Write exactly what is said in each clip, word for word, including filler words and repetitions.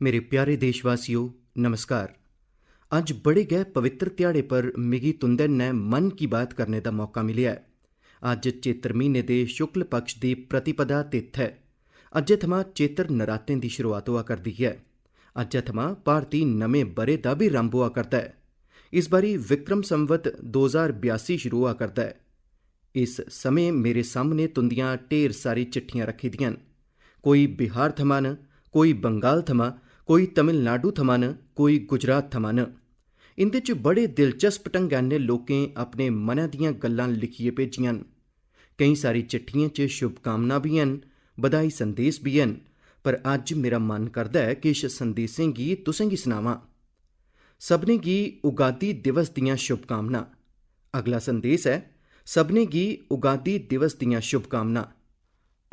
मेरे प्यारे देशवासियो, नमस्कार। अज्ज बड़े गै पवित्र ध्याड़े पर मिगी तुं'दे नै मन की बात करने दा मौका मिलेआ ऐ। अज्ज चेत्र म्हीने दे शुक्ल पक्ष दी प्रतिपदा तित्थ ऐ। अज्जै थमां चेत्र नरातें दी शुरुआत होआ करदी ऐ। अज्जै थमां भारती नमें ब'रे दा बी रंभ होआ करदा ऐ। इस बारी विक्रम संवत दो ज्हार बयासी शुरू होआ करदा ऐ। इस समें मेरे सामने तुं'दियां ढेर सारी चिट्ठियां रक्खी दियां न। कोई बिहार थमां न, कोई बंगाल थमां, कोई तमिलनाडु थमां न, कोई गुजरात थमां न। इं'दे च बड़े दिलचस्प ढंगै नै लोकें अपने मनै दियां गल्लां लिखियै भेजियां न। केईं सारी चिट्ठियें च शुभकामनां बी हैन, बधाई संदेस बी हैन, पर अज्ज मेरा मन करदा ऐ किश संदेसें गी तुसें गी सनावां। सभनें गी उगादी दिवस दियां शुभकामनां। अगला संदेस ऐ, सभनें गी उगादी दिवस दियां शुभकामनां।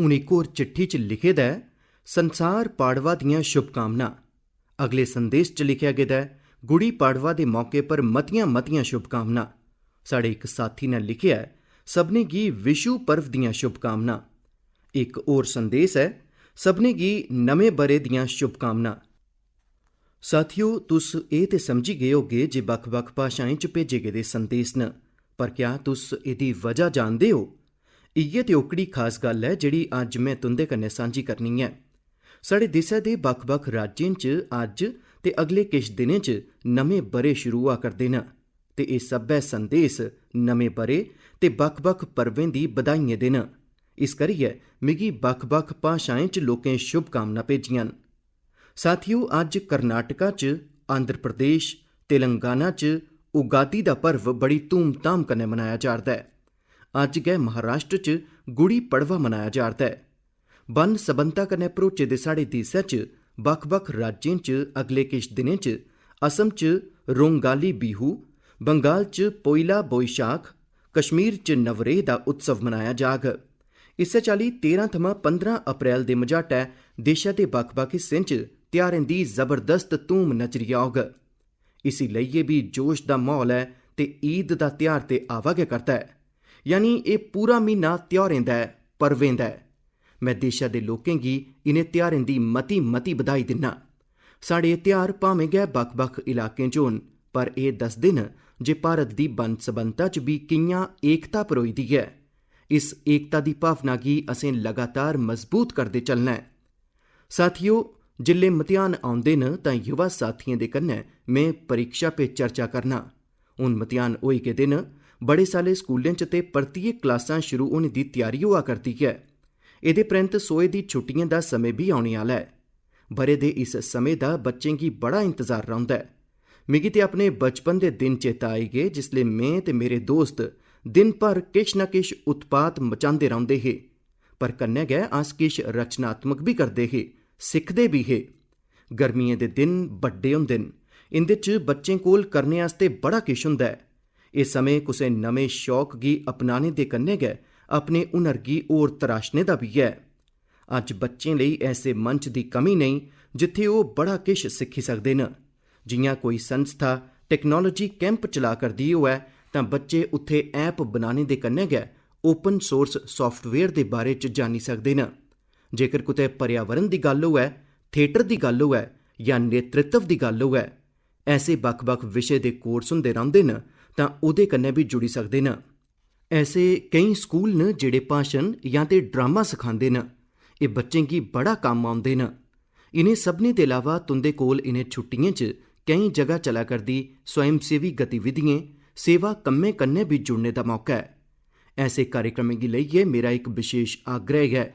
हून इक होर चिट्ठी च लिखे दा ऐ, संसार पाड़वा दियां शुभकामनां। अगले संदेस च लिखेआ गेदा ऐ, गुड़ी पाड़वा दे मौके पर मतियां-मतियां शुभकामनां। साढ़े इक साथी ने लिखेआ ऐ, सभनें गी विशु पर्व दियां शुभकामनां। इक होर संदेस ऐ, सभनें गी नमें ब'रे दियां शुभकामनां। साथियो, तुस एह् ते समझी गे होगे जे बक्ख-बक्ख भाशाएं च भेजे गेदे संदेस न, पर क्या तुस एह्दी वजह जानदे ओ? इ'यै ते ओकड़ी खास गल्ल ऐ जेह्ड़ी अज्ज में तुं'दे कन्नै सांझी करनी ऐ। साढ़े देसै दे बक्ख-बक्ख राज्यें च अज्ज ते अगले किश दिनें च नमें ब'रे शुरू होआ करदे न ते एह् सब्भै संदेस नमें ब'रे ते बक्ख-बक्ख पर्वें दी बधाइयें दे न। इस करियै मिगी बक्ख-बक्ख भाशाएं च लोकें शुभकामनां भेजियां न। साथियो, अज्ज कर्नाटका च, आंध्र प्रदेश, तेलंगाना च उगादी दा पर्व बड़ी धूमधाम कन्नै मनाया जा'रदा ऐ। अज्ज गै महाराष्ट्र च गुड़ी पड़वा मनाया जा'रदा ऐ। बन्न सबन्नता कन्नै भरोचे दे साढ़े देसै च बक्ख-बक्ख राज्यें च अगले किश दिनें च असम च रोंगाली बिहू, बंगाल च पोइला बोईशाख, कश्मीर च नवरेह दा उत्सव मनाया जाग। इस्सै चाल्ली तेरां थमां पंदरां अप्रैल दे मझाटै देशै दे बक्ख-बक्ख हिस्सें च ध्यारें दी जबरदस्त धूम नजरी औग। इसी लेइयै बी जोश दा म्हौल ऐ ते ईद दा ध्यार ते आवा गै करदा ऐ। यानी एह् पूरा म्हीना ध्यारें दा ऐ, पर्वें दा ऐ। में देशै दे लोकें गी इ'नें ध्यारें दी मती-मती बधाई दिन्नां। साढ़े एह् ध्यार भामें गै बक्ख-बक्ख इलाकें च होन, पर एह् दसदे न जे भारत दी बन्न-सबन्नता च बी कि'यां एकता परोई दी ऐ। इस एकता दी भावना गी असें लगातार मजबूत करदे चलना ऐ। साथियो, जिसलै मतेहान औंदे न तां युवा साथियें दे कन्नै में परीक्षा पे चर्चा करना। हून मतेहान होई गेदे न, बड़े सारे स्कूलें च ते परतियै क्लासां शुरू होने दी त्यारी होआ करदी ऐ। एह्दे परैंत सोहे दी छुट्टियें दा समें बी औने आह्ला ऐ। ब'रे दे इस समें दा बच्चें गी बड़ा इंतजार रौंह्दा ऐ। मिगी ते अपने बचपन दे दिन चेता आई गे, जिसलै में ते मेरे दोस्त दिन भर किश ना किश उत्पात मचांदे रौंह्दे हे, पर कन्नै गै अस किश रचनात्मक बी करदे हे, सिखदे बी हे। गर्मियें दे दिन बड्डे होंदे न। इं'दे च बच्चें कोल करने आस्तै बड़ा किश होंदा ऐ। एह् समें कुसै नमें शौक गी अपनाने दे कन्नै गै अपने हुनर गी होर तराशने दा बी ऐ। अज्ज बच्चें लेई ऐसे मंच दी कमी नेईं, जित्थै ओह् बड़ा किश सिक्खी सकदे न। जि'यां कोई संस्था technology camp चला करदी होऐ, तां बच्चे उत्थै app बनाने दे कन्नै गै open source software दे बारे च जानी सकदे न। जेकर कुतै पर्यावरण दी गल्ल होऐ, theatre दी गल्ल होऐ जां नेतृत्व दी गल्ल होऐ, ऐसे बक्ख-बक्ख विशे दे course होंदे रौंह्दे न, तां ओह्दे कन्नै बी जुड़ी सकदे न। ऐसे केईं स्कूल न जेह्ड़े भाशन जां ते ड्रामा सखांदे न। एह् बच्चें गी बड़ा कम्म औंदे न। इ'नें सभनें दे इलावा तुं'दे कोल इ'नें छुट्टियें च केईं जगह चला करदी स्वयंसेवी गतिविधियें, सेवा कम्में कन्नै बी जुड़ने दा मौका ऐ। ऐसे कार्यक्रमें गी लेइयै मेरा इक विशेष आग्रह ऐ।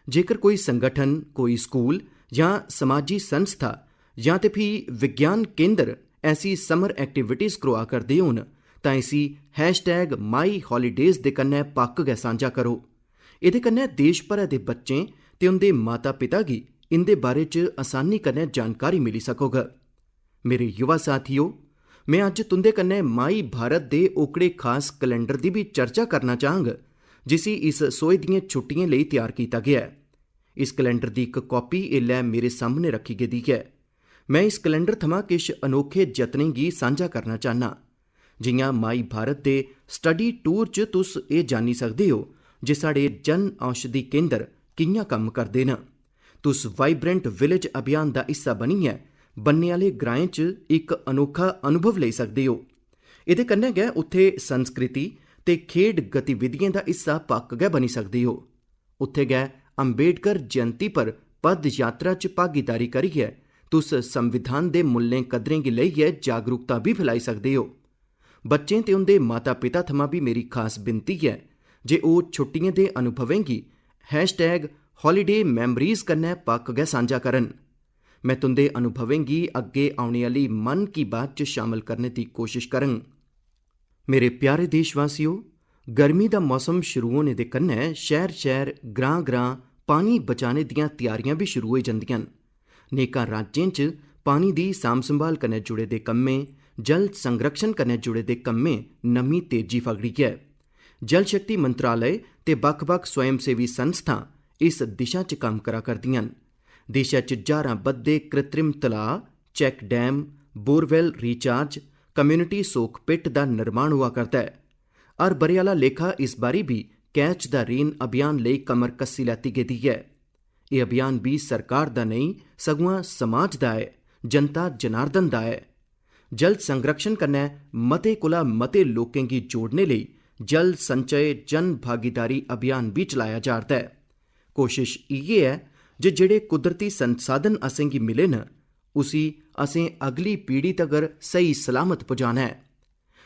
जेकर कोई संगठन, कोई स्कूल जां समाजी संस्था जां ते फ्ही विज्ञान केंद्र ऐसी summer activities करोआ करदे होन, तां इसी hashtag my holidays दे कन्नै पक्क गै सांझा करो। एह्दे कन्नै देश भरै दे बच्चें ते उं'दे माता-पिता गी इं'दे बारे च असानी कन्नै जानकारी मिली सकोग। मेरे युवा साथियो, में अज्ज तुं'दे कन्नै माई भारत दे ओकड़े खास कैलेंडर दी बी चर्चा करना चाह्ङ, जिसी इस सोहे दियें छुट्टियें लेई त्यार कीता गेआ ऐ। इस कैलेंडर दी इक copy एल्लै मेरे सामनै रक्खी गेदी ऐ। में इस कैलेंडर थमां किश अनोखे जतनें गी सांझा करना चाह्न्नां। जि'यां माई भारत दे study tour च तुस एह् जानी सकदे ओ जे साढ़े जन औषधि केंद्र कि'यां कम्म करदे न। तुस वाइब्रेंट विलेज अभियान दा हिस्सा बनियै बन्ने आह्ले ग्राएं च इक अनोखा अनुभव लेई सकदे ओ। एह्दे कन्नै गै उत्थै संस्कृति ते खेढ गतिविधियें दा हिस्सा पक्क गै बनी सकदे ओ। उत्थै गै अंबेडकर जयंती पर पद यात्रा च भागीदारी करियै तुस संविधान दे मुल्लें कदरें गी लेइयै जागरूकता बी फैलाई सकदे ओ। बच्चें ते उं'दे माता-पिता थमां बी मेरी खास विनती ऐ जे ओह् छुट्टियें दे अनुभवें गी हैशटैग हॉलीडे मैमरीज कन्नै पक्क गै सांझा करन। में तुं'दे अनुभवें गी अग्गें औने आह्ली मन की बात च शामल करने दी कोशश करङ। मेरे प्यारे देशवासियो, गर्मी दा मौसम शुरू होने दे कन्नै शैह्र-शैह्र, ग्रां-ग्रां पानी बचाने दियां त्यारियां बी शुरू होई जंदियां न। नेकां राज्यें च पानी दी सांभ-संभाल कन्नै जुड़े दे कम्में, जल संरक्षण कन्नै जुड़े दे कम्में नमीं तेजी फगड़ी ऐ। जल शक्ति मंत्रालय ते बक्ख-बक्ख स्वयंसेवी संस्थां इस दिशा च कम्म करा करदियां न। देशै च ज्हारां बद्धे कृत्रिम तलाऽ, check dam, borewell recharge, community soak pit दा निर्माण होआ करदा ऐ। हर ब'रे आह्ला लेखा इस बारी बी कैच द रेन अभियान लेई कमर कस्सी लैती गेदी ऐ। एह् अभियान बी सरकार दा नेईं, सगुआं समाज दा ऐ, जनता जनार्दन दा ऐ। जल संरक्षण कन्नै मते कोला मते लोकें गी जोड़ने लेई जल संचय जन भागीदारी अभियान बी चलाया जा'रदा ऐ। कोशश इ'यै ऐ जे जेह्ड़े कुदरती संसाधन असेंगी मिले न, उसी असें अगली पीढ़ी तगर स्हेई सलामत पुजाना ऐ।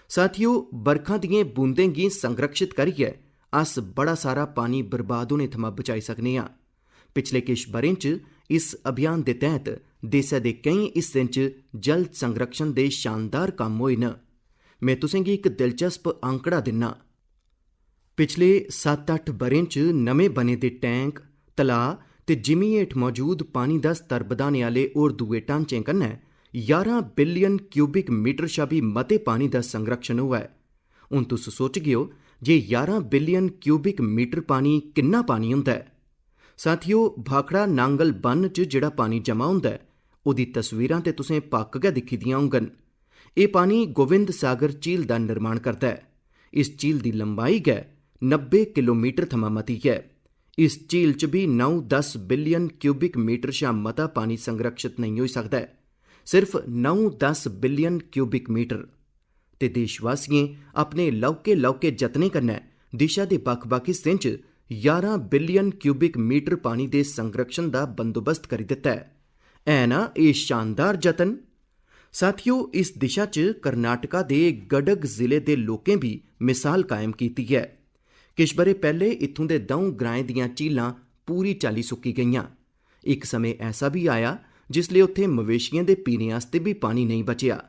साथियो, बरखा दियें बूंदें गी संरक्षित करियै अस बड़ा सारा पानी बर्बाद होने थमां बचाई सकने आं। पिछले किश ब'रें च इस अभियान दे तैह्त देसै दे केईं हिस्सें च जल संरक्षण दे शानदार कम्म होए न। में तुसेंगी इक दिलचस्प आंकड़ा दिन्ना। पिछले सत्त-अट्ठ ब'रें च नमें बने दे टैंक, तलाऽ ते जिमीं हेठ मौजूद पानी दा स्तर बधाने आह्ले होर दूए ढांचें कन्नै ञारां बिलियन क्यूबिक मीटर शा बी मते पानी दा संरक्षण होआ ऐ। हून तुस सोचगेओ जे ञारां बिलियन क्यूबिक मीटर पानी किन्ना पानी होंदा ऐ? साथियो, भाखड़ा नांगल बन्न च जेह्ड़ा पानी जमा होंदा ऐ, ओह्दी तस्वीरां ते तुसें पक्क गै दिक्खी दियां होङन। एह् पानी गोविंद सागर झील दा निर्माण करदा ऐ। इस झील दी लंबाई गै नब्बे किलोमीटर थमां मती ऐ। इस झील च बी नौ दस बिलियन क्यूबिक मीटर शा मता पानी संरक्षित नेईं होई सकदा ऐ। सिर्फ नौ दस बिलियन क्यूबिक मीटर। ते देशवासियें अपने लौह्के-लौह्के जतनें कन्नै दिशा दे बक्ख-बक्ख हिस्सें च ञारां बिलियन क्यूबिक मीटर पानी दे संरक्षण दा बंदोबस्त करी दित्ता ऐ। है ना एह् शानदार जतन? साथियो, इस दिशा च कर्नाटका दे गडग जिले दे लोकें बी मिसाल कायम कीती ऐ। किश ब'रे पैह्ले इत्थूं दे द'ऊं ग्राएं दियां झीलां पूरी चाल्ली सुक्की गेइयां। इक समें ऐसा बी आया जिसलै उत्थें मवेशियें दे पीने आस्तै बी पानी नेईं बचेआ।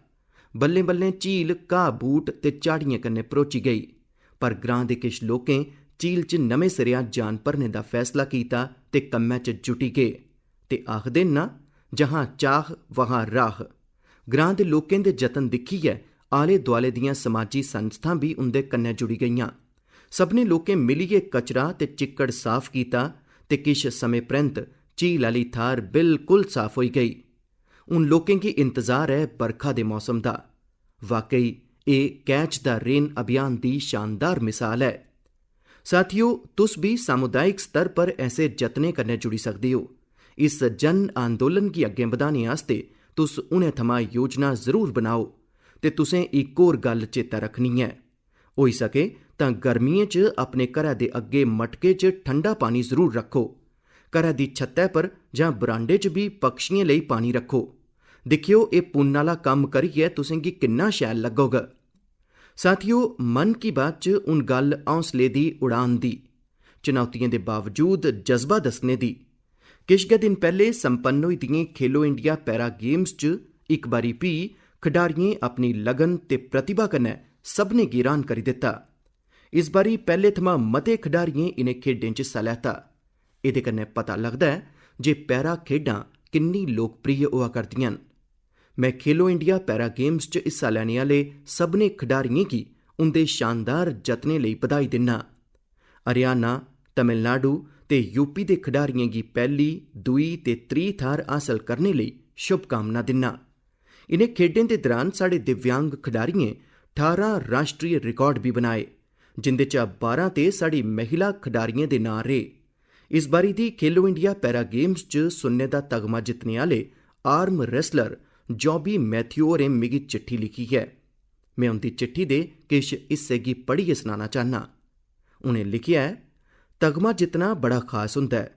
बल्लें-बल्लें झील घाऽ-बूट ते झाड़ियें कन्नै भरोची गेई। पर ग्रां दे किश लोकें झील च नमें सिरेआ जान भरने दा फैसला कीता ते कम्मै च जुटी गे। ते आखदे न ना, "जहां चाह, वहां राह।" ग्रां दे लोकें दे जतन दिक्खियै आले-दुआले दियां समाजी संस्थां बी उं'दे कन्नै जुड़ी गेइयां। सभनें लोकें मिलियै कचरा ते चिक्कड़ साफ कीता ते किश समें परैंत झील आह्ली थाह्र बिल्कुल साफ होई गेई। हून लोकें गी इंतजार ऐ बरखा दे मौसम दा। वाकई, एह् कैच द रेन अभियान दी शानदार मिसाल ऐ। साथियो, तुस बी सामुदायिक स्तर पर ऐसे जतनें कन्नै जुड़ी सकदे ओ। इस जन आंदोलन गी अग्गें बधाने आस्तै तुस हुनै थमां योजना जरूर बनाओ। ते तुसें इक होर गल्ल चेता रक्खनी ऐ, होई सके तां गर्मियें च अपने घरै दे अग्गें मटके च ठंडा पानी जरूर रक्खो। घरै दी छत्तै पर जां बरांडे च बी पक्षियें लेई पानी रक्खो। दिक्खेओ, एह् पुन्न आह्ला कम्म करियै तुसेंगी किन्ना शैल लग्गोग। साथियो, मन की बात च हून गल्ल हौसले दी उड़ान दी, चुनौतियें दे बावजूद जज्बा दस्सने दी। किश गै दिन पैह्ले संपन्न होई दियें खेलो इंडिया पैरा गेम्स च इक बारी फ्ही खडारियें अपनी लगन ते प्रतिभा कन्नै सभनें गी र्हान करी दित्ता। इस बारी पैह्ले थमां मते खडारियें इ'नें खेढें च हिस्सा लैता। एह्दे कन्नै पता लगदा ऐ जे पैरा खेढां किन्नी लोकप्रिय होआ करदियां न। में खेलो इंडिया पैरा गेम्स च हिस्सा लैने आह्ले सभनें खडारियें गी उं'दे शानदार जतनें लेई बधाई दिन्ना। हरियाणा, तमिलनाडु ते यूपी दे खडारियें गी पैह्ली, दूई ते त्री थाह्र हासल करने लेई शुभकामनां दिन्ना। इ'नें खेढें दे दरान साढ़े दिव्यांग खडारियें ठारां राश्ट्री रिकार्ड बी बनाए, जिं'दे चा बारां ते साढ़ी महिला खडारियें दे नांऽ रेह्। इस बारी दी खेलो इंडिया पैरा गेम्स च सुन्ने दा तगमा जित्तने आह्ले आर्म रेसलर जॉबी मैथ्यू होरें मिगी चिट्ठी लिखी ऐ। में उं'दी चिट्ठी दे किश हिस्से गी पढ़ियै सनाना चाह्न्नां। उ'नें लिखेआ ऐ, "तगमा जित्तना बड़ा खास होंदा ऐ,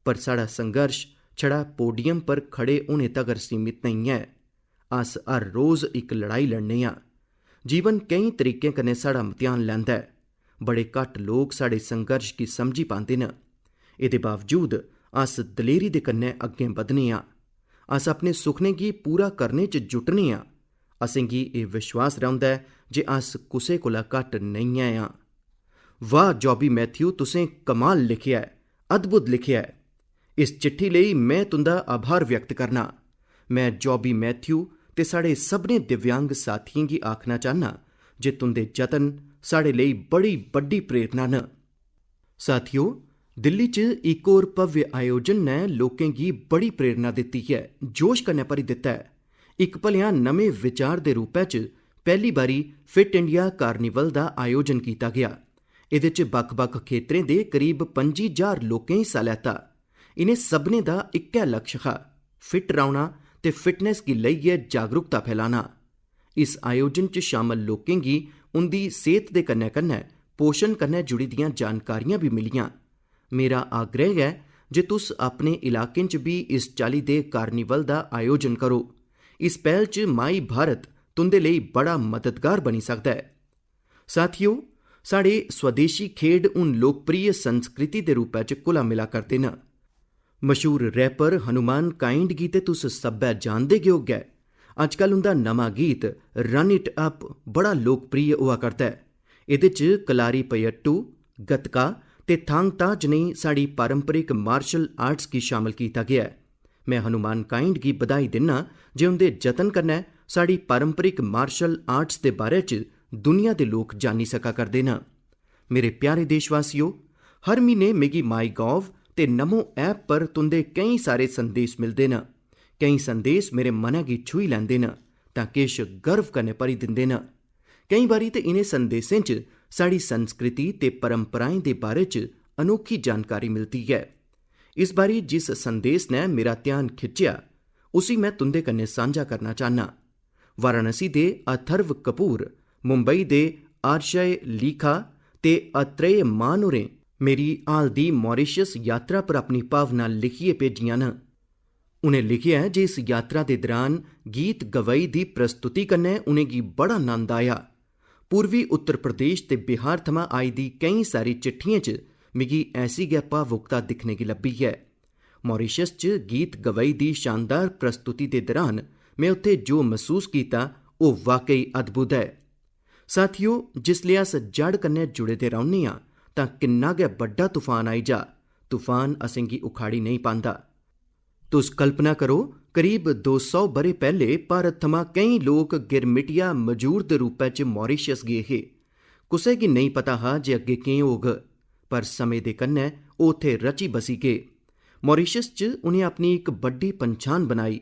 पर साढ़ा संघर्ष छड़ा पोडियम पर खड़े होने तगर सीमित नेईं ऐ। अस हर रोज इक लड़ाई लड़ने आं। जीवन केईं तरीकें कन्नै साढ़ा मतेहान लैंदा ऐ। बड़े घट्ट लोक साढ़े संघर्ष गी समझी पांदे न। एह्दे बावजूद अस दलेरी दे कन्नै अग्गें बधने आं। अस अपने सुखनें गी पूरा करने च जुटने आं। असेंगी एह् विश्वास रौंह्दा ऐ जे अस कुसै कोला घट्ट नेईं ऐ आं।" वाह जॉबी मैथ्यू, तुसें कमाल लिखेआ ऐ, अद्भुत लिखेआ ऐ। इस चिट्ठी लेई में तुं'दा आभार व्यक्त करना। में जॉबी मैथ्यू ते साढ़े सभनें दिव्यांग साथियें गी आखना चाह्न्नां जे तुं'दे जतन साढ़े लेई बड़ी बड्डी प्रेरणा न। साथियो, दिल्ली च इक होर भव्य आयोजन ने लोकें गी बड़ी प्रेरणा दित्ती ऐ, जोश कन्नै भरी दित्ता ऐ। इक भलेआं नमें विचार दे रूपै च पैह्ली बारी फिट इंडिया कार्निवल दा आयोजन कीता गेआ। एह्दे च बक्ख-बक्ख खेतरें दे करीब पंजी ज्हार लोकें हिस्सा लैता। इ'नें सभनें दा इक्कै लक्ष्य हा, फिट रौह्ना ते फिटनेस गी लेइयै जागरूकता फैलाना। इस आयोजन च शामल लोकें गी उं'दी सेह्त दे कन्नै-कन्नै पोशन कन्नै जुड़ी दियां जानकारियां बी मिलियां। मेरा आग्रह ऐ जे तुस अपने इलाकें च बी इस चाल्ली दे कार्निवल दा आयोजन करो। इस पैह्ल च माई भारत तुं'दे लेई बड़ा मददगार बनी सकदा ऐ। साथियो, साढ़े स्वदेशी खेढ हून लोकप्रिय संस्कृति दे रूपै च घुला मिला करदे न। मशहूर रैपर हनुमान काइंड गी ते तुस सब्भै जानदे गै होगै। अजकल उं'दा नमां गीत रन इट अप बड़ा लोकप्रिय होआ करदा ऐ। एह्दे च कलारी पयट्टू, गतका ते थांग ता जनेही साढ़ी पारंपरिक मार्शल आर्ट्स गी शामल कीता गेआ ऐ। में हनुमान काइंड गी बधाई दिन्ना जे उं'दे जतन कन्नै साढ़ी पारंपरिक मार्शल आर्ट्स दे बारे च दुनिया दे लोक जानी सका करदे न। मेरे प्यारे देशवासियो, हर म्हीने मिगी माई गॉव ते नमो ऐप पर तुं'दे केईं सारे संदेश मिलदे न। केईं संदेश मेरे मनै गी छूही लैंदे न तां किश गर्व कन्नै भरी दिंदे न। केईं बारी ते इ'नें संदेशें च साढ़ी संस्कृति ते परंपराएं दे बारे च अनोखी जानकारी मिलदी ऐ। इस बारी जिस संदेश ने मेरा ध्यान खिच्चेआ, उसी में तुं'दे कन्नै सांझा करना चाह्न्नां। वाराणसी दे अथर्व कपूर, मुंबई दे आर्शय लीखा ते अत्रेय मान होरें मेरी हाल दी मॉरीशस यात्रा पर अपनी भावना लिखियै भेजियां न। उ'नें लिखेआ ऐ जे इस यात्रा दे दरान गीत गवई दी प्रस्तुति कन्नै उ'नेंगी बड़ा नंद आया। पूर्वी उत्तर प्रदेश ते बिहार थमां आई दी केईं सारी चिट्ठियें च मिगी ऐसी गै भावुकता दिक्खने गी लब्भी ऐ। मॉरीशस च गीत गवई दी शानदार प्रस्तुति दे दरान में उत्थै जो मसूस कीता, ओह् वाकई अद्भुत ऐ। साथियो, जिसलै अस जड़ कन्नै जुड़े दे रौह्ने आं, तां किन्ना गै बड्डा तूफान आई जा, तूफान असेंगी उखाड़ी नेईं पांदा। तुस कल्पना करो, करीब दो सौ ब'रे पैह्ले भारत थमां केईं लोक गिरमिटिया मजूर दे रूपै च मॉरीशस गे हे। कुसै गी नेईं पता हा जे अग्गें केह् होग, पर समें दे कन्नै ओह् उत्थै रची बसी गे। मॉरीशस च उ'नें अपनी इक बड्डी पंछान बनाई।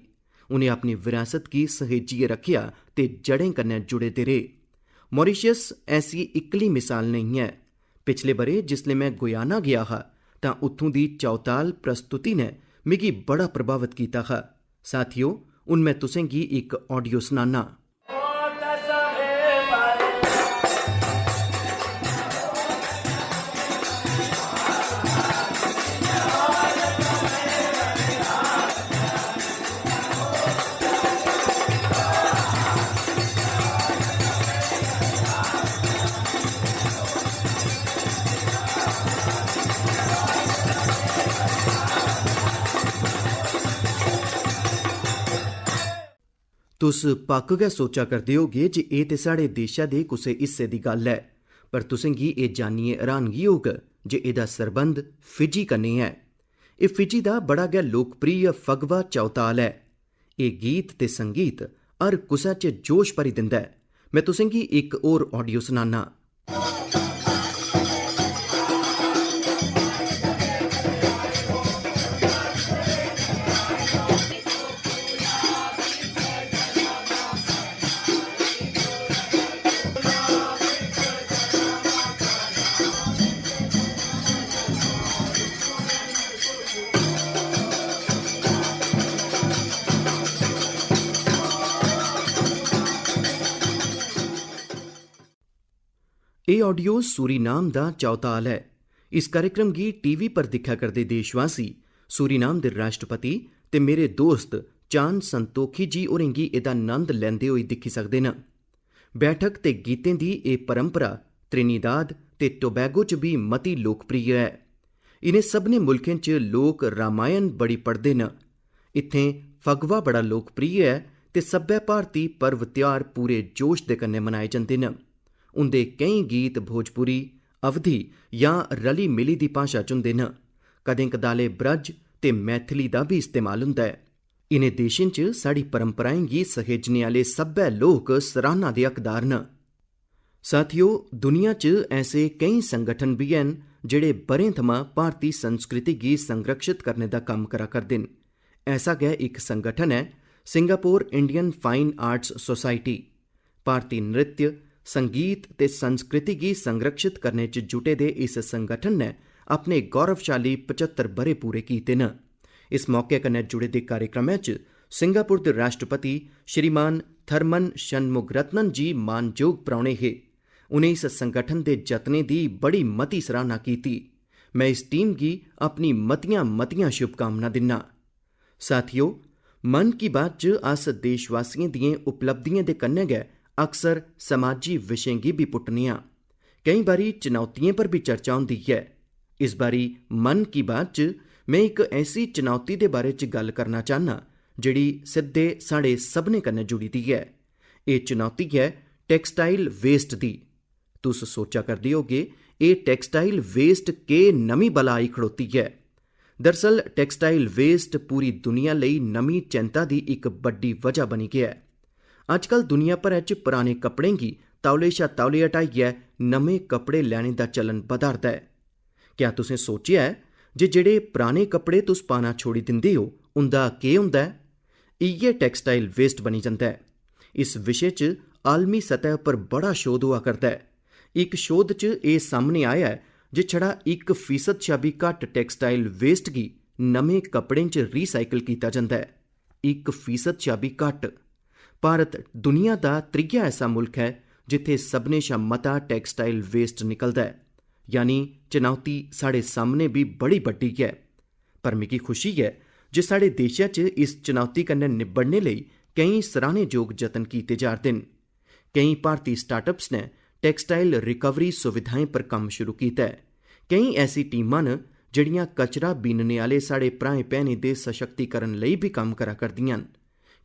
उ'नें अपनी विरासत गी सहेजियै रक्खेआ ते जड़ें कन्नै जुड़े दे रेह्। मॉरीशस ऐसी इक्कली मिसाल नेईं ऐ। पिछले ब'रे जिसलै में गुयाना गेआ हा, तां उत्थूं दी चौताल प्रस्तुति ने मिगी बड़ा प्रभावत कीता हा। साथियो, हून में तुसें गी इक ऑडियो सनान्ना। तुस पक्क गै सोचा करदे होगे जे एह् ते साढ़े देशै दे कुसै हिस्से दी गल्ल ऐ, पर तुसें गी एह् जानियै हैरानगी होग जे एह्दा सरबंध फिजी कन्नै ऐ। एह् फिजी दा बड़ा गै लोकप्रिय फगवा चौताल ऐ। एह् गीत ते संगीत हर कुसै च जोश भरी दिंदा ऐ। में तुसें गी इक होर ऑडियो सनान्ना। एह् audio सूरीनाम दा चौथा हाल ऐ। इस कार्यक्रम गी टीवी पर दिक्खा करदे देशवासी सूरीनाम दे राष्ट्रपति ते मेरे दोस्त चान संतोखी जी होरें गी एह्दा नंद लैंदे होई दिक्खी सकदे न। बैठक ते गीतें दी एह् परंपरा त्रिनिदाद ते टोबैगो च बी मती लोकप्रिय ऐ। इ'नें सभनें मुल्खें च लोक रामायण बड़ी पढ़दे न। इत्थें फगवा बड़ा लोकप्रिय ऐ ते सब्भै भारती पर्व ध्यार पूरे जोश दे कन्नै मनाए जंदे न। उं'दे केईं गीत भोजपुरी, अवधी जां रली मिली दी भाशा च होंदे न। कदें कदाले ब्रज ते मैथिली दा बी इस्तेमाल होंदा ऐ। इ'नें देशें च साढ़ी परंपराएं गी सहेजने आह्ले सब्भै लोक सराह्ना दे हकदार न। साथियो, दुनिया च ऐसे केईं संगठन बी हैन जेह्ड़े ब'रें थमां भारती संस्कृति गी संरक्षित करने दा कम्म करा करदे न। ऐसा गै इक संगठन ऐ Singapore Indian fine arts society. भारती नृत्य, संगीत ते संस्कृति गी संरक्षित करने च जुटे दे इस संगठन ने अपने गौरवशाली पचत्तर ब'रे पूरे कीते न। इस मौके कन्नै जुड़े दे कार्यक्रमै च सिंगापुर दे राष्ट्रपति श्रीमान थर्मन शनमुगरत्नन जी मानजोग परौह्ने हे। उ'नें इस संगठन दे जतनें दी बड़ी मती सराह्ना कीती। में इस टीम गी अपनी मतियां-मतियां शुभकामनां दिन्ना। साथियो, मन की बात च अस देशवासियें दियें उपलब्धियें दे कन्नै गै अक्सर समाजी विशें गी बी पुट्टने आं। केईं बारी चुनौतियें पर बी चर्चा होंदी ऐ। इस बारी मन की बात च में इक ऐसी चुनौती दे बारे च गल्ल करना चाह्न्नां जेह्ड़ी सिद्धे साढ़े सभनें कन्नै जुड़ी दी ऐ। एह् चुनौती ऐ textile waste दी। तुस सोचा करदे होगे, एह् textile waste केह् नमीं बला आई खड़ोती ऐ? दरअसल textile waste पूरी दुनिया लेई नमीं चैंता दी इक बड्डी वजह बनी गेआ ऐ। अज्जकल दुनिया भरै च पराने कपड़ें गी तौले शा तौले हटाइयै नमें कपड़े लैने दा चलन बधा'रदा ऐ। क्या तुसें सोचेआ ऐ जे जेह्ड़े पराने कपड़े तुस पाना छोड़ी दिंदे ओ, उं'दा केह् होंदा ऐ? इ'यै textile waste बनी जंदा ऐ। इस विशे च आलमी सतह पर बड़ा शोध होआ करदा ऐ। इक शोध च एह् सामने आया ऐ जे छड़ा इक फीसद शा बी घट्ट textile waste गी नमें कपड़ें च recycle कीता जंदा ऐ। इक फीसद शा बी घट्ट। भारत दुनिया दा त्रीया ऐसा मुल्ख ऐ जित्थै सभनें शा मता textile waste निकलदा ऐ। यानी चुनौती साढ़े सामने बी बड़ी बड्डी ऐ। पर मिगी खुशी ऐ जे साढ़े देशै च इस चुनौती कन्नै निब्बड़ने लेई केईं सराह्नेजोग जतन कीते जा'रदे न। केईं भारती startups ने textile recovery सुविधाएं पर कम्म शुरू कीता ऐ। केईं ऐसी टीमां न जेह्ड़ियां कचरा बीनने आह्ले साढ़े भ्राएं भैनें दे सशक्तिकरण लेई बी कम्म करा करदियां न।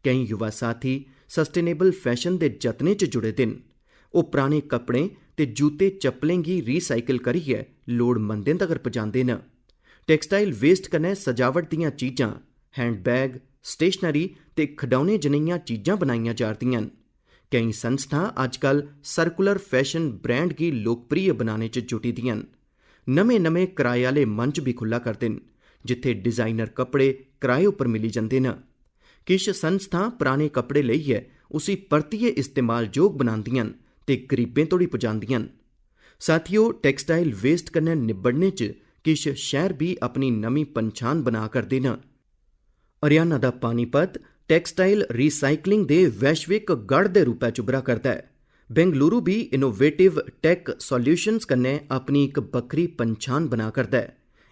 केईं युवा साथी sustainable fashion दे जतनें च जुड़े दे न। ओह् पराने कपड़ें ते जूते चप्पलें गी recycle करियै लोड़मंदें तगर पजांदे न। Textile waste कन्नै सजावट दियां चीजां, handbag, stationery ते खडौने जनेहियां चीजां बनाइयां जा'रदियां न। केईं संस्थां अज्जकल circular fashion brand गी लोकप्रिय बनाने च जुटी दियां न। नमें-नमें कराए आह्ले मंच बी खु'ल्ला करदे न, जित्थै designer कपड़े कराए उप्पर मिली जंदे न। किश संस्थां पराने कपड़े लेइयै उसी परतियै इस्तेमाल जोग बनांदियां न ते गरीबें तोड़ी पुजांदियां न। साथियो, textile waste कन्नै निब्बड़ने च किश शैह्र बी अपनी नमीं पंछान बना करदे न। हरियाणा दा पानीपत textile recycling दे वैश्विक गढ़ दे रूपै च उभरा करदा ऐ। बेंगलुरु बी innovative tech solutions कन्नै अपनी इक बक्खरी पंछान बना करदा ऐ।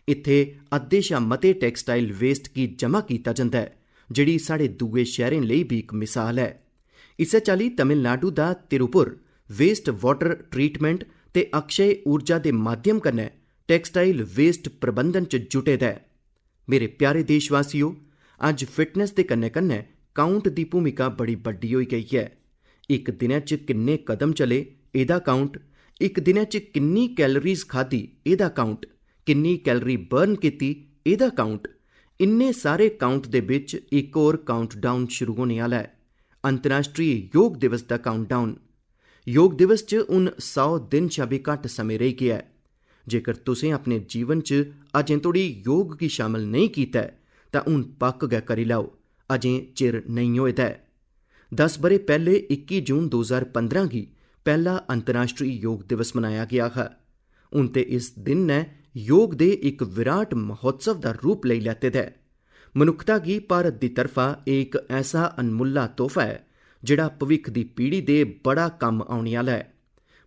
इत्थै अद्धे शा मते textile waste गी जमा कीता जंदा ऐ, जेह्ड़ी साढ़े दूए शैह्रें लेई बी इक मिसाल ऐ। इस्सै चाल्ली तमिलनाडु दा तिरुपुर waste water treatment ते अक्षय ऊर्जा दे माध्यम कन्नै textile waste प्रबंधन च जुटे दा ऐ। मेरे प्यारे देशवासियो, अज्ज fitness दे कन्नै-कन्नै count दी भूमिका बड़ी बड्डी होई गेई ऐ। इक दिनै च किन्ने कदम चले, एह्दा count, इक दिनै च किन्नी calories खाद्धी, एह्दा count, किन्नी calorie burn कीती, एह्दा count, इन्ने सारे count दे बिच इक होर countdown शुरू होने आह्ला ऐ, अंतर्राष्ट्रीय योग दिवस दा countdown। योग दिवस च हून सौ दिन शा बी घट्ट समें रेही गेआ ऐ। जेकर तुसें अपने जीवन च अजें तोड़ी योग गी शामल नेईं कीता ऐ, तां हून पक्क गै करी लैओ, अजें चिर नेईं होए दा ऐ। दस ब'रे पैह्ले इक्की जून दो ज्हार पंदरां गी पैह्ला अंतर्राष्ट्रीय योग दिवस मनाया गेआ हा। हून ते इस दिन नै योग दे इक विराट महोत्सव दा रूप लेई लैते दा ऐ। मनुक्खता गी भारत दी तरफा एह् इक ऐसा अनमुल्ला तोहफा ऐ, जेह्ड़ा भविक्ख दी पीढ़ी दे बड़ा कम्म औने आह्ला ऐ।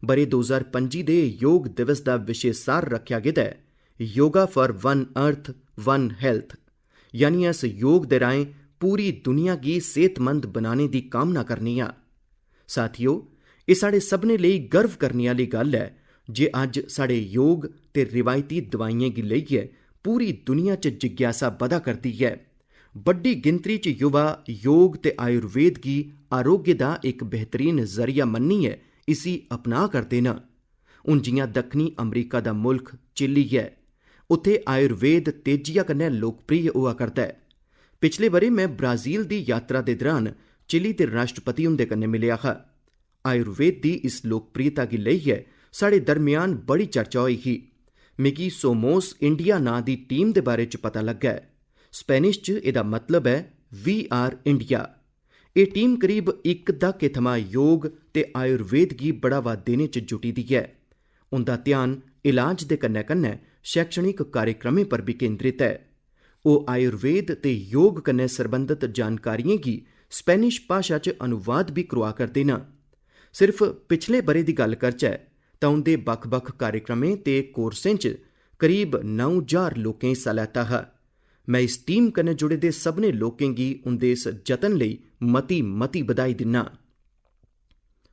ब'रे दो ज्हार पंजी दे योग दिवस दा विशे सार रक्खेआ गेदा ऐ yoga for one earth, one health, यानी अस योग दे राहें पूरी दुनिया गी सेहतमंद बनाने दी कामना करने आं। साथियो, एह् साढ़े सभनें लेई गर्व करने आह्ली गल्ल ऐ जे अज्ज साढ़े योग ते रिवायती दवाइयें गी लेइयै पूरी दुनिया च जिज्ञासा बधा करदी ऐ। बड्डी गिनतरी च युवा योग ते आयुर्वेद गी आरोग्य दा इक बेहतरीन जरिया मन्नियै इसी अपनाऽ करदे न। हून जि'यां दक्खनी अमरीका दा मुल्ख चिली ऐ, उत्थै आयुर्वेद तेजिया कन्नै लोकप्रिय होआ करदा ऐ। पिछले ब'रे में ब्राजील दी यात्रा दे दरान चिली दे राष्ट्रपति हुंदे कन्नै मिलेआ हा। आयुर्वेद दी इस लोकप्रियता गी लेइयै साढ़े दरम्यान बड़ी चर्चा होई ही। मिगी सोमोस इंडिया नांऽ दी टीम दे बारे च पता लग्गा ऐ। स्पेनिश च एह्दा मतलब ऐ "We are India।" एह् टीम करीब इक द्हाके थमां योग ते आयुर्वेद गी बढ़ावा देने च जुटी दी ऐ। उं'दा ध्यान इलाज दे कन्नै-कन्नै शैक्षणिक कार्यक्रमें पर बी केंद्रित ऐ। ओह् आयुर्वेद ते योग कन्नै सरबंधत जानकारियें गी स्पेनिश भाशा च अनुवाद बी करोआ करदे न। सिर्फ पिछले ब'रे दी गल्ल करचै तां उं'दे बक्ख-बक्ख कार्यक्रमें ते कोर्सें च करीब नौ ज्हार लोकें हिस्सा लैता हा। में इस टीम कन्नै जुड़े दे सभनें लोकें गी उं'दे इस जतन लेई मती-मती बधाई दिन्ना।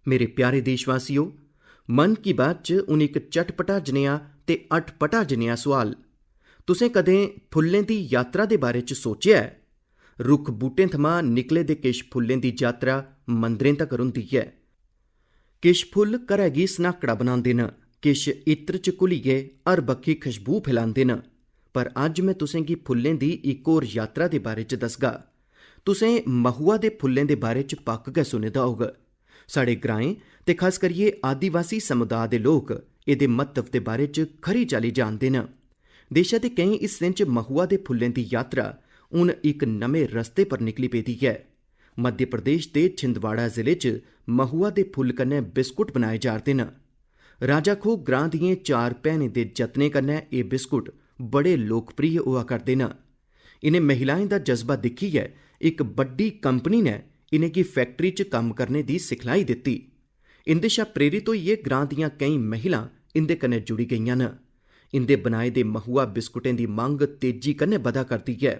मेरे प्यारे देशवासियो, मन की बात च हून इक चटपटा जनेहा ते अटपटा जनेहा सुआल। तुसें कदें फुल्लें दी यात्रा दे बारे च सोचेआ ऐ? रुक्ख बूह्टें थमां निकले दे किश फुल्लें दी यात्रा मंदरें तगर होंदी ऐ। किश फुल्ल घरै गी सन्हाकड़ा बनांदे न, किश इत्र च घुलियै हर बक्खी खुशबू फैलांदे न। पर अज्ज में तुसें गी फुल्लें दी इक होर यात्रा दे बारे च दसगा। तुसें महुआ दे फुल्लें दे बारे च पक्क गै सुने दा होग। साढ़े ग्राएं ते खास करियै आदिवासी समुदाऽ दे लोक एह्दे म्हत्तव दे बारे च खरी चाल्ली जानदे न। देशै दे केईं हिस्सें च महुआ दे फुल्लें दी यात्रा हून इक नमें रस्ते पर निकली पेदी ऐ। मध्य प्रदेश दे छिंदवाड़ा जिले च महुआ दे फुल्ल कन्नै बिस्कुट बनाए जा'रदे न। राजा खोह ग्रां दियें चार भैनें दे जतनें कन्नै एह् बिस्कुट बड़े लोकप्रिय होआ करदे न। इ'नें महिलाएं दा जज्बा दिक्खियै इक बड्डी कंपनी ने इ'नेंगी फैक्टरी च कम्म करने दी सिखलाई दित्ती। इं'दे शा प्रेरित होइयै ग्रां दियां केईं महिलां इं'दे कन्नै जुड़ी गेइयां न। इं'दे बनाए दे महुआ बिस्कुटें दी मंग तेजी कन्नै बधा करदी ऐ।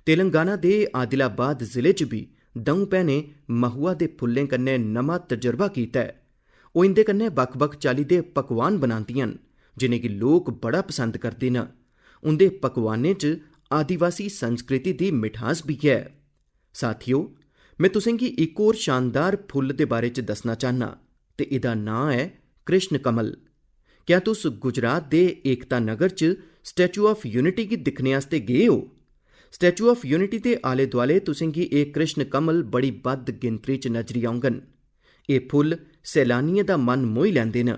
तेलंगाना दे आदिलाबाद जिले च बी द'ऊं भैनें महुआ दे फुल्लें कन्नै नमां तजरबा कीता ऐ। ओह् इं'दे कन्नै बक्ख-बक्ख चाल्ली दे पकवान बनांदियां न, जि'नेंगी लोक बड़ा पसंद करदे न। उं'दे पकवानें च आदिवासी संस्कृति दी मिठास बी ऐ। साथियो, में तुसेंगी इक होर शानदार फुल्ल दे बारे च दस्सना चाह्न्नां ते एह्दा नांऽ ऐ कृष्ण कमल। क्या तुस गुजरात दे एकता नगर च स्टैचू ऑफ यूनिटी गी दिक्खने आस्तै गे ओ? स्टैचू ऑफ यूनिटी दे आले-दुआले तुसेंगी एह् कृष्ण कमल बड़ी बद्ध गिनतरी च नजरी औङन। एह् फुल्ल सैलानियें दा मन मोही लैंदे न।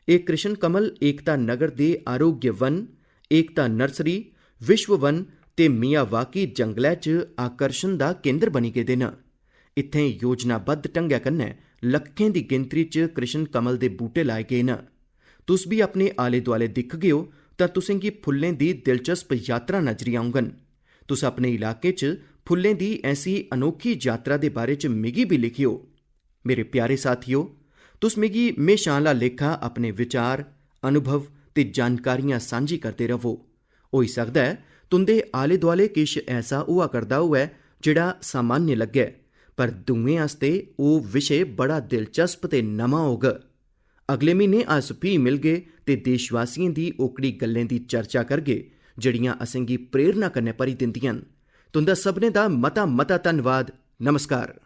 एह् कृष्ण कमल एकता नगर दे आरोग्य वन, एकता नर्सरी, विश्व वन ते मियावाकी जंगलै च आकर्षण दा केंद्र बनी गेदे न। इत्थें योजनाबद्ध ढंगै कन्नै लक्खें दी गिनतरी च कृष्ण कमल दे बूह्टे लाए गे न। तुस बी अपने आले-दुआले दिखगे ओ तां तुसेंगी फुल्लें दी दिलचस्प यात्रा नजरी औङन। तुस अपने इलाके च फुल्लें दी ऐसी अनोखी यात्रा दे बारे च मिगी बी लिखेओ। मेरे प्यारे साथियो, तुस मिगी म्हेशां आह्ला लेखा अपने विचार, अनुभव ते जानकारियां सांझी करदे र'वो। होई सकदा ऐ तुं'दे आले-दुआले किश ऐसा होआ करदा होऐ जेह्ड़ा सामान्य लग्गै, पर दूएं आस्तै ओह् विशे बड़ा दिलचस्प ते नमां होग। अगले म्हीने अस फ्ही मिलगे ते देशवासियें दी ओकड़ी गल्लें दी चर्चा करगे जेह्ड़ियां असेंगी प्रेरणा कन्नै भरी दिंदियां न। तुं'दा सभनें दा मता-मता धन्नवाद। नमस्कार।